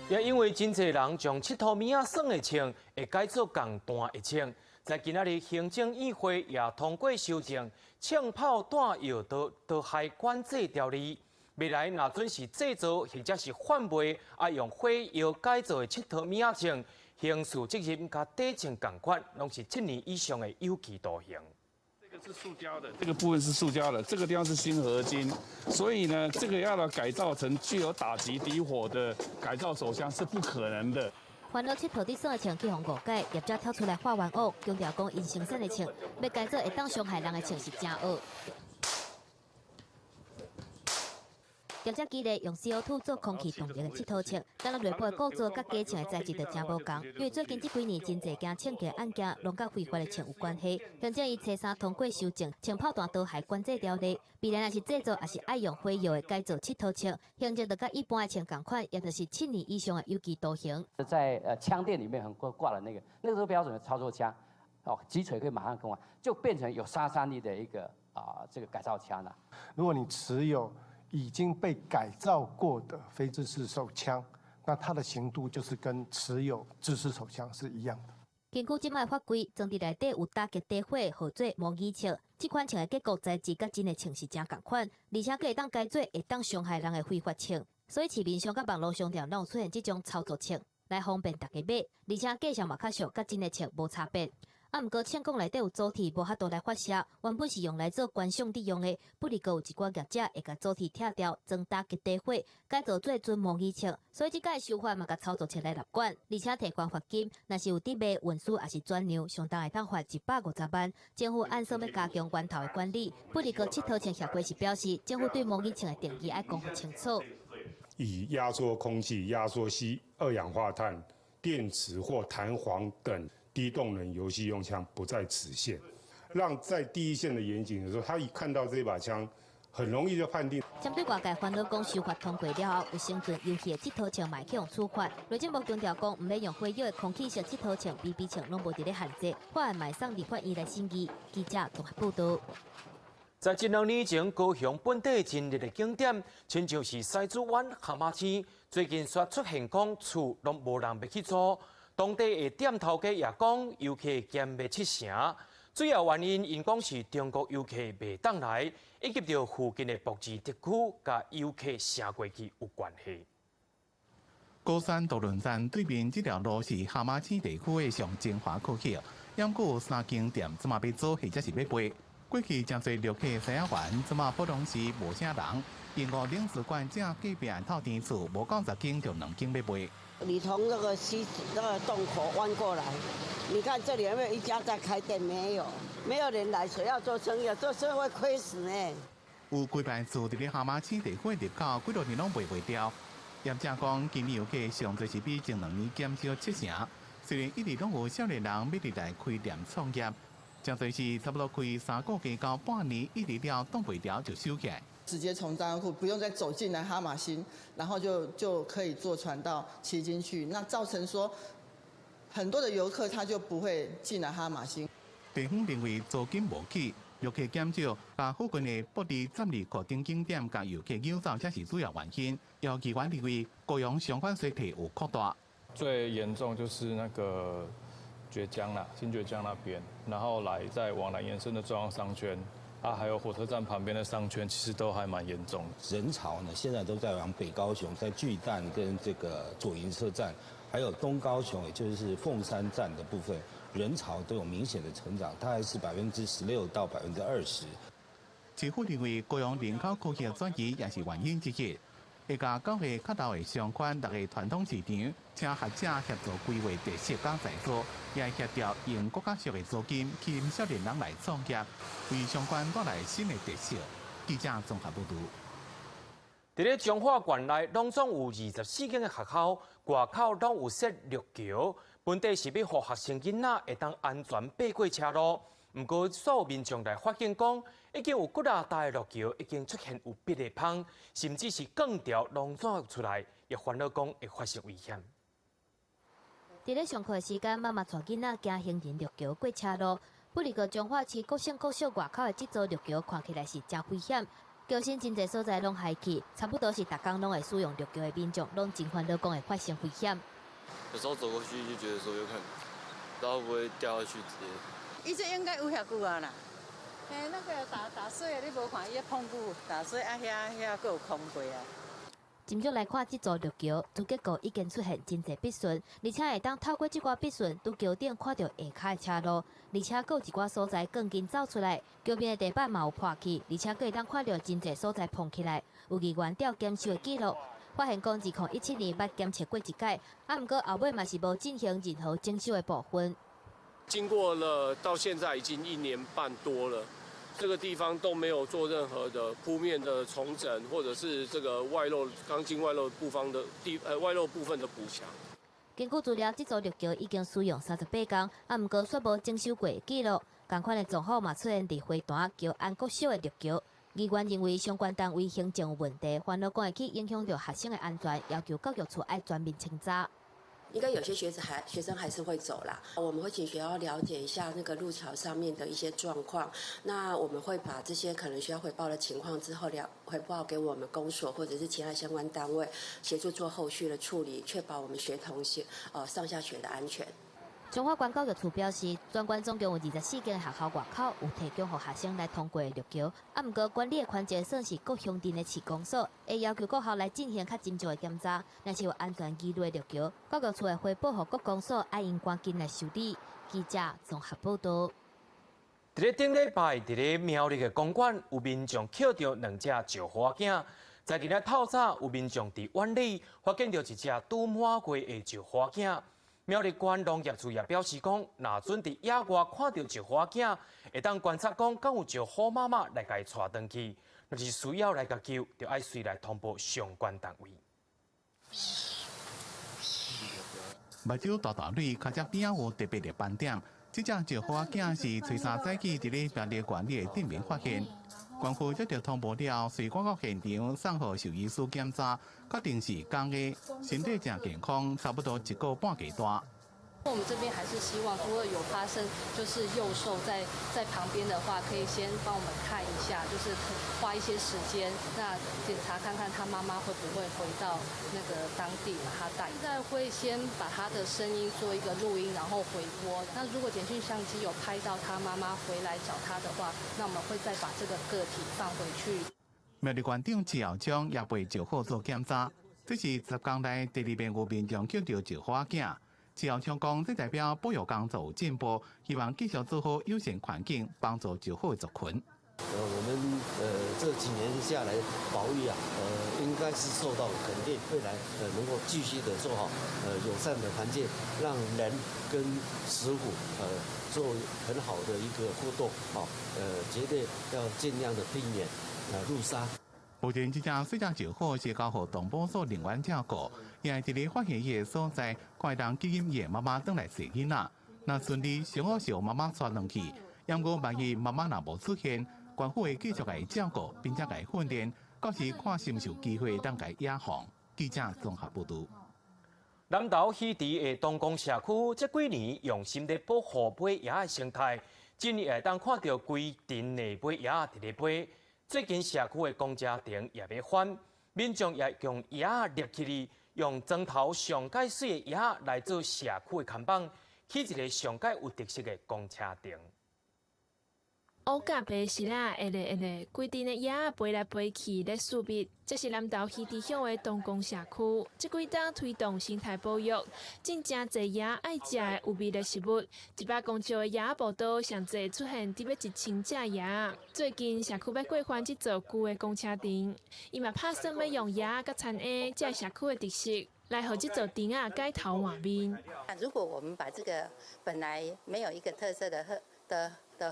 也因為真濟人將𨑨迌物仔耍的槍會改做仝彈的槍，在今仔日行政院會也通過修正槍炮彈藥毒害管制條例，未來若準是製造或者是販賣啊用火藥改造的𨑨迌物仔槍，刑事責任佮底槍仝款，攏是7年以上的有期徒刑。這個是塑膠的，這個部分是塑膠的，這個地方是鋅合金，所以呢，這個要來改造成具有打擊敵火的改造手槍是不可能的。煩惱𨑨迌佇耍的槍去予誤解，業者跳出來發冤枉，強調講𪜶生產的槍欲改做會當傷害人的槍是誠惡。業者舉例用 CO2 做空氣動力的𨑨迌槍，敢若內部的構造佮假槍的材質就誠無仝。因為最近這幾年真濟件槍擊案件，攏佮非法的槍有關係。行政院初三通過修正槍炮彈毒害管制條例，未來若是製造抑是愛用火藥的改造𨑨迌槍，刑責就佮一般的槍仝款，也就是7年以上的有期徒刑。在槍店裡面很掛掛了那個，那個是標準的操作槍，哦，擊錘可以馬上更換，就變成有殺傷力的一個啊這個改造槍啦。如果你持有已經被改造過的非制式手槍，那它的刑度就是跟持有制式手槍是一樣的。根據這擺法規，裝佇內底有打擊底火、號做模擬槍，這款槍的結構材質佮真的槍是誠仝款，而且閣會當改做會當傷害人的非法槍，所以市面上佮網路商店攏有出現這種操作槍，來方便大家買，而且價錢嘛較俗，佮真的槍無差別。啊，毋過槍管內底有組鐵，無法度來發射，原本是用來做觀賞利用的，不過閣有一寡業者會共組鐵拆掉，裝打擊底火，改造做準模擬槍，所以這擺修法嘛，共操作槍來納管，而且提懸罰金，若是有佇賣運輸抑是轉讓，相當會當罰150萬。政府按說欲加強源頭的管理，不過𨑨迌槍協會是表示，政府對模擬槍的定義愛講予清楚。以壓縮空氣、壓縮吸二氧化碳電磁或彈簧等低動能遊戲用槍不在此限，讓在第一線的員警的時候，他一看到這把槍，很容易就判定。針對外界煩惱講修法通過了後，有生存遊戲的這套槍嘛會去予處罰。內政部強調講，毋免用火藥的空氣式這套槍、BB 槍攏無佇咧限制，法案嘛會送立法院來審議。記者綜合報導。在這兩年前，高雄本地真熱的景點，親像是西子灣、哈瑪星，最近煞出現講厝攏無人欲去租，當地的店頭家也講遊客減欲七成。主要原因，𪜶講是中國遊客袂當來，以及著附近的博智特區佮遊客城過去有關係。高山渡輪站對面這條路是哈瑪星地區的上精華區域，猶閣有三間店，這馬欲租或者是欲賣。過去誠濟遊客西仔灣，這馬普通是無啥人。英國領事館正隔壁透天厝，無夠10間就兩間欲賣。你從那個西那個洞口彎過來，你看這裡有沒有一家在開店？沒有，沒有人來，誰要做生意？做生意會虧死呢。有幾排厝佇咧哈瑪星地區入口，幾多年攏賣袂掉。業者講，今年遊客上濟是比前兩年減少七成。雖然一直攏有少年人欲入來開店創業，誠濟是差不多開三個月到半年，一直了擋袂牢就收起來。直接從張庫不用再走進來哈瑪星，然後就可以坐船到旗津去。那造成說很多的遊客他就不會進來哈瑪星。地方認為租金無起，遊客減少，佮附近的博智十二箍等景點共遊客誘走，才是主要原因。有議員認為高雄相關衰退有擴大。最嚴重就是那個崛江啦，新崛江那邊，然後來再往南延伸的中央商圈。啊，還有火車站旁邊的商圈，其實都還蠻嚴重。人潮呢，現在都在往北高雄，在巨蛋跟這個左營車站，還有東高雄，也就是鳳山站的部分，人潮都有明顯的成長，大概是16%到20%。政府認為高雄人口區域轉移也是原因之一。會共九個較老的商圈六個傳統市場，請學者協助規劃特色佮再造，也協調用閣較俗的租金吸引少年人來創業，為商圈帶來新的特色。記者綜合報導。佇咧彰化縣內，攏總有24間的學校，外口攏有設陸橋，本底是欲予學生囡仔會當安全爬過車路。毋過，煞有民眾來發現講，已經有幾若搭的陸橋已經出現有篦的縫，甚至是鋼條攏走出來，也煩惱講會發生危險。佇咧上課的時間，媽媽帶囡仔行行人陸橋過車路。不過，彰化市國姓國小外口的這座陸橋看起來是誠危險，橋身真濟所在攏害去，差不多是逐工攏會使用陸橋的民眾，攏真煩惱講會發生危險。有時候走過去就覺得說有可能，不知道會不會掉下去直接。伊這應該有遐久啊啦，嘿，那個打打水的你無看伊咧碰久，打水啊遐遐閣有空過啊。斟酌來看這座陸橋，主結構已經出現真濟筆順，而且會當透過這寡筆順，佇橋頂看著下跤的車路，而且閣有一寡所在鋼筋走出來，橋邊的地板嘛有破去，而且閣會當看著真濟所在膨起來。有議員調檢修的記錄，發現講2017年捌檢測過一擺，啊，毋過後尾嘛是無進行任何整修的部分。經過了到現在已經一年半多了，這個地方都沒有做任何的鋪面的重整，或者是這個外露鋼筋外露部分的地外露部分的補強。根據資料，這座陸橋已經使用38工，啊，毋過煞無整修過的記錄。仝款的狀況嘛出現佇花壇橋安國小的陸橋。議員認為相關單位行政有問題，煩惱講會去影響著學生的安全，要求教育處愛全面清查。應該有些學子還學生還是會走啦，我們會請學校了解一下那個路橋上面的一些狀況。那我們會把這些可能需要回報的情況之後了回報給我們公所或者是其他相關單位，協助做後續的處理，確保我們學童學上下學的安全。彰化縣教育處表示，全縣總共有24間學校外口有提供予學生來通過的陸橋，啊，毋過管理的權責算是各鄉鎮的市公所，會要求各校來進行較斟酌的檢查，若是有安全疑慮的陸橋，教育處會回報予各公所，愛𪜶趕緊來修理。記者綜合報導。佇咧頂禮拜，佇咧苗栗的公館有民眾抾著兩隻石虎仔，在今仔透早有民眾佇苑裡發現著一隻拄滿月的石虎仔。苗栗縣農業處也表示講，若準佇野外看著石虎仔，會當觀察講，敢有石虎媽媽來共伊帶轉去，若是需要來共救，就愛隨來通報相關單位。目睭大大蕊，跤脊邊仔有特別的斑點。這隻石虎仔囝是初三早起佇咧苗栗縣里的鎮民發現，縣府接著通報了，隨趕到現場送予獸醫師檢查，確定是公的，身體誠健康，差不多一個半月大。我們這邊還是希望，如果有發生就是幼獸在旁邊的話，可以先幫我們看一下，就是花一些時間，那檢查看看他媽媽會不會回到那個當地把他帶。現在會先把他的聲音做一個錄音，然後回撥。那如果簡訊相機有拍到他媽媽回來找他的話，那我們會再把這個個體放回去。苗栗縣長池堯昌也陪石虎做檢查，這是10工內第二遍有民眾救著石虎仔。池堯昌講，這代表保育工作有進步，希望繼續做好友善環境，幫助石虎族群。我們這幾年下來保育啊，應該是受到肯定，未來能夠繼續的做好友善的環境，讓人跟石虎做很好的一個互動，啊，絕對要盡量的避免路殺。目前這隻細隻石虎是交予動保所人員照顧，也會佇咧發現伊的所在，看會當吸引伊的媽媽轉來踅囡仔。若順利，上好是予媽媽帶轉去。毋過萬一媽媽若無出現，縣府會繼續共伊照顧，並且共伊訓練，到時看是毋是有機會當共伊野放。記者綜合報導。南投魚池的東光社區，這幾年用心咧保護飛蛾的生態，今年會當看著規陣的飛蛾佇咧飛。最近社區的公車亭也欲翻，民眾也用葉仔立起來，用磚頭上蓋媠的葉仔來做社區的看板，起一个上蓋有特色的公車亭。烏佮白色仔，會咧會咧，規陣的蛾仔飛來飛去咧疏密。這是南投魚池鄉的東光社區，這幾冬推動生態保育，種誠濟蛾愛食的有味的食物。100公尺的蛾仔步道上濟出現佇欲1000隻蛾。最近社區欲過翻這座舊的公車亭，伊嘛拍算欲用蛾仔佮田菴這社區的特色，來予這座亭仔改頭換面。如果我們把這個本來沒有一個特色的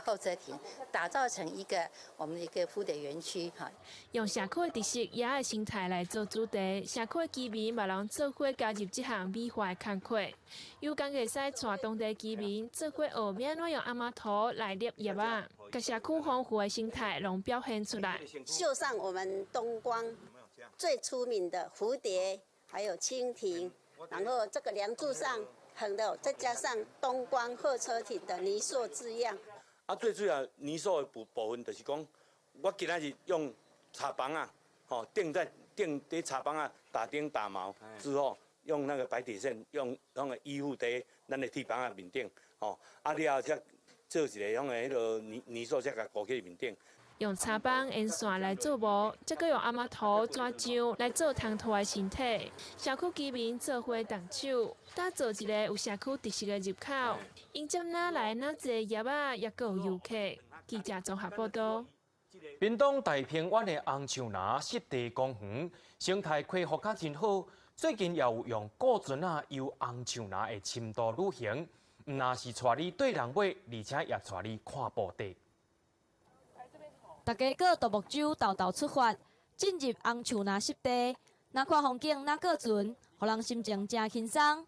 候車亭打造成一個我們的一個蝴蝶園區哈，用社區的特色蛾仔的生態來做主題，社區的居民嘛攏做伙加入這項美化的工課，有工會使帶當地居民做伙學欲按怎用紅毛塗來捏葉仔，共社區豐富的生態攏表現出來。繡上我們東光最出名的蝴蝶，還有蜻蜓，然後這個梁柱上橫的，再加上東光候車亭的泥塑字樣。啊，最主要泥塑的部分就是講，我今仔日用插枋仔，吼釘在釘佇插枋仔打釘打錨之後，用那個白鐵線用那個依附佇咱的鐵枋仔面頂，吼，啊了後才做一个種的彼囉泥塑，才共糊起面頂。用插枋沿線來做模，再閣用紅毛塗紙漿來做蟲兔的身體。社區居民做伙動手，打造一个有社區特色的入口，迎接哪來哪濟葉仔，抑閣有遊客。記者綜合報導。屏東大平灣的紅樹林濕地公園生態恢復甲真好，最近也有用過船仔遊紅樹林的深度旅行，毋但是帶你綴人尾，而且也帶你看布袋。大家過獨木舟沓沓出發，進入紅樹林濕地，若看風景，若過船，予人心情誠輕鬆。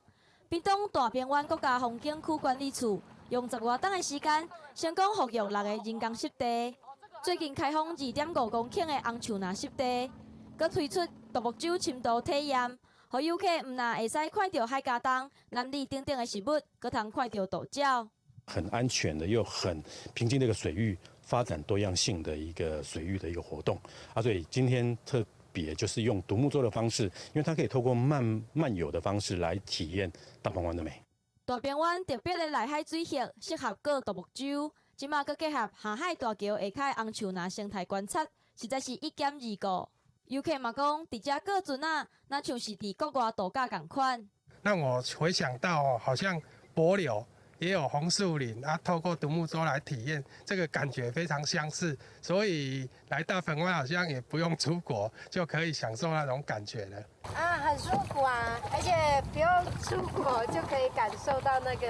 屏東大平灣國家風景區管理處用10外冬的時間，成功復育六个人工濕地。最近開放2.5公頃的紅樹林濕地，閣推出獨木舟深度體驗，予遊客毋但會使看著海家東、南里等等的食物，閣通看著渡鳥。很安全的又很平靜的一個水域，發展多樣性的一個水域的一個活動啊，所以今天特別就是用獨木舟的方式，因為它可以透過慢慢遊的方式來體驗大鵬灣的美。大平灣特別的內海水域，適合過獨木舟，這馬閣結合下海大橋下跤紅樹林生態觀察，實在是一兼二顧。遊客嘛講，佇遮過船仔，若像是佇國外度假仝款。讓我回想到，好像帛琉也有紅樹林啊，透過獨木舟來體驗，這個感覺非常相似，所以來大鵬灣好像也不用出國就可以享受那種感覺了。啊，很舒服啊，而且不用出國就可以感受到那個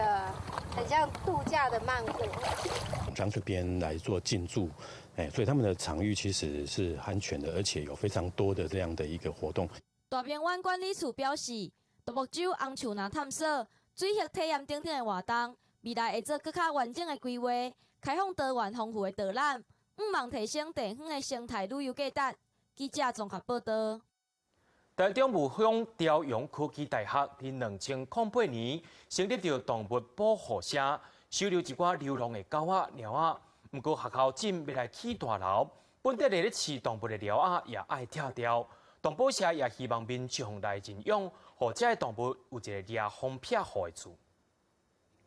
很像度假的曼谷。廠這邊來做進駐，哎，所以他們的場域其實是安全的，而且有非常多的這樣的一個活動。大鵬灣管理處表示，獨木舟紅樹林探索。水域體驗等等的活動，未來會做閣較完整的規劃，開放多元豐富的導覽，向望提升地方的生態旅遊價值。記者綜合報道。台中霧鄉朝陽科技大學佇2008年成立著動物保護社，收留一寡流浪的狗仔、貓仔。毋過學校正欲來起大樓，本底咧飼動物的寮仔也愛拆掉。動保社也希望民眾來認養，予這些動物有一個掠風避雨的厝。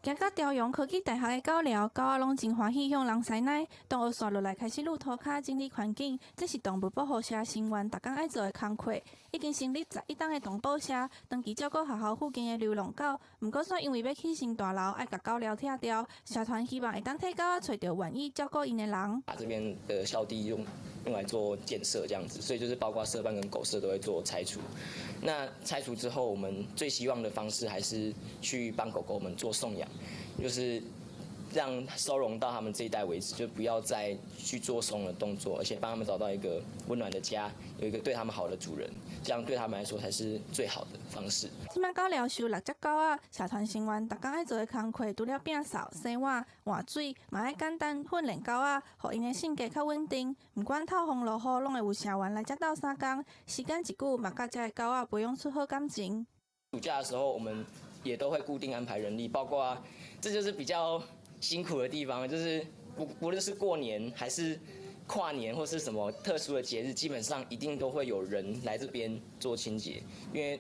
行到朝陽科技大學的狗寮，狗仔攏真歡喜向人施奶。動物紲落來開始擼塗跤整理環境，這是動物保護社成員逐工愛做的工課。已經成立11冬的動保社，長期照顧學校附近的流浪狗。毋過，煞因為欲起新大樓，愛共狗寮拆掉。社團希望會當替狗仔揣著願意照顧𪜶的人。把這邊的校地用來做建設，這樣子，所以就是包括舍辦跟狗舍都會做拆除。那拆除之後，我們最希望的方式還是去幫狗狗們做送養，就是讓收容到他們這一代為止，就不要再去做送的動作，而且幫他們找到一個溫暖的家，有一個對他們好的主人，這樣對他們來說才是最好的方式。這擺狗寮收6隻狗仔，社團成員逐工愛做的工課，除了摒掃、洗碗、換水，嘛愛簡單訓練狗仔，予𪜶的性格較穩定。毋管透風落雨，攏會有社員來遮鬥相共。時間一久，嘛佮遮的狗仔培養出好感情。暑假的時候，我們也都會固定安排人力，包括這就是比較辛苦的地方，就是不論是過年還是跨年或是什麼特殊的節日，基本上一定都會有人來這邊做清潔，因為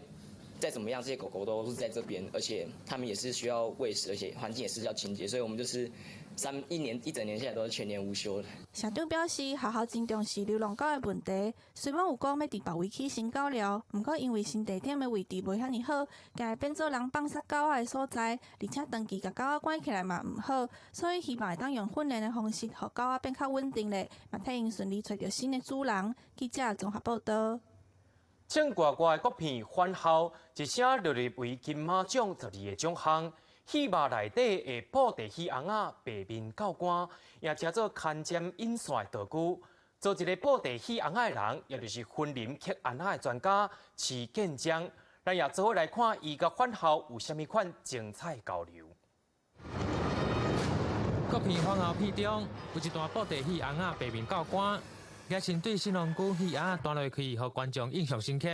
再怎麼樣，這些狗狗都是在這邊，而且它們也是需要餵食，而且環境也是要清潔，所以我們就是一年一整年下來都是全年無休的。社長表示，學校真重視流浪狗的問題，雖罔有講欲佇別位起新狗寮，毋過因為新地點的位置袂遐爾好，驚會變做人放殺狗仔的所在，而且長期共狗仔關起來嘛毋好，所以希望會當用訓練的方式，予狗仔變較穩定咧，嘛替𪜶順利揣著新的主人。記者綜合報道。唱歌歌的國片《返校》一聲就入圍金馬獎12個獎項。戲肉內底的布袋戲尪仔白面教官，也稱做牽針引線的道具。做一个布袋戲尪仔的人，也就是雲林刻尪仔的專家徐建章。咱也做伙來看伊佮返校有啥物款精彩交流。國片《返校》片中有一段布袋戲尪仔白面教官，舉身對新郎姑戲尪仔彈落去，予觀眾印象深刻。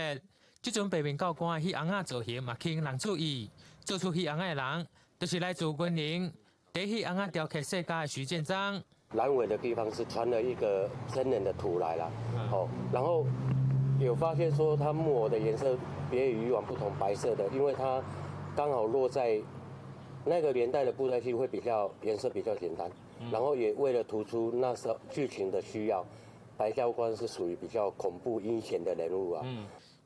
這陣白面教官的戲尪仔造型嘛吸引人注意，做出戲尪仔的人，就是來自雲林第一戲尪仔雕刻世家的徐建章。闌尾的地方是穿了一個真人的圖來啦，哦，然後有發現說它木偶的顏色別與以往不同，白色的，因為它剛好落在那個年代的布袋戲會比較顏色比較簡單，然後也為了突出那時候劇情的需要，白教官是屬於比較恐怖陰險的人物啊。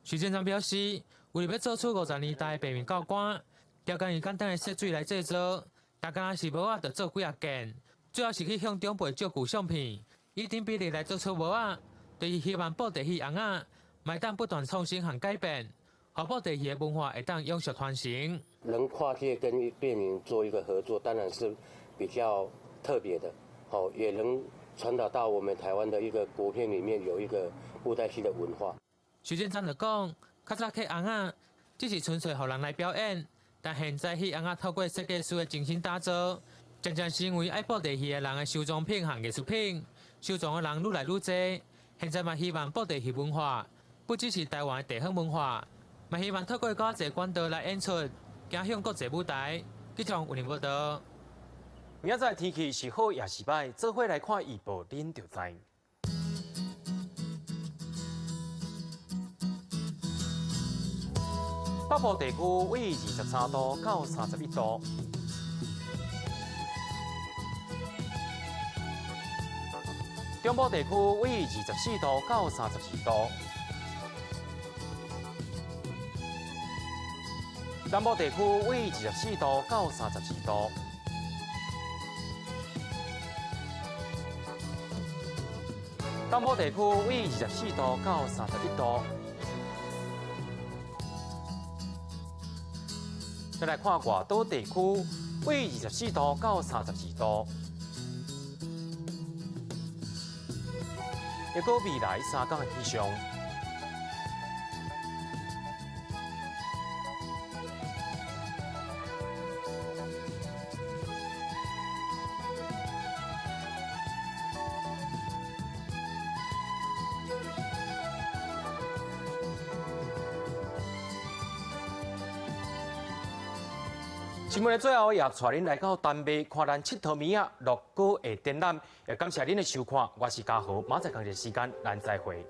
徐建章表示，為了欲做出50年代的白面教官，雕工以簡單的色水來製作，大家是帽仔就做幾仔件，主要是去向長輩借舊相片，以等比例來做出帽仔，就是希望布袋戲尪仔，會當不斷創新和改變，予布袋戲的文化會當永續傳承。能跨界跟電影做一個合作，當然是比較特別的，好，也能傳達到我們台灣的一個國片裡面有一個布袋戲的文化。徐建章就講，較早刻尪仔只是純粹予人來表演，但現在戲尪仔透過設計師的精心打造，漸漸成為愛布袋戲的人的收藏品和藝術品。收藏的人愈來愈濟，現在嘛希望布袋戲文化不只是台灣的地方文化，嘛希望透過較濟管道來演出，走向國際舞台。記者吳林報道。明仔載天氣是好抑是䆀，做伙來看預報，恁就知。北部地區為23度到31度，中部地區為24度到32度，南部地區為24度到32度，東部地區為24度到31度。再來看外島地區，為24度到32度。一個未來3天的氣象。新聞的最後，也帶恁來到丹麥看咱𨑨迌物仔樂高的展覽。也感謝恁的收看，我是嘉豪，明仔載仝一個時間，咱再會。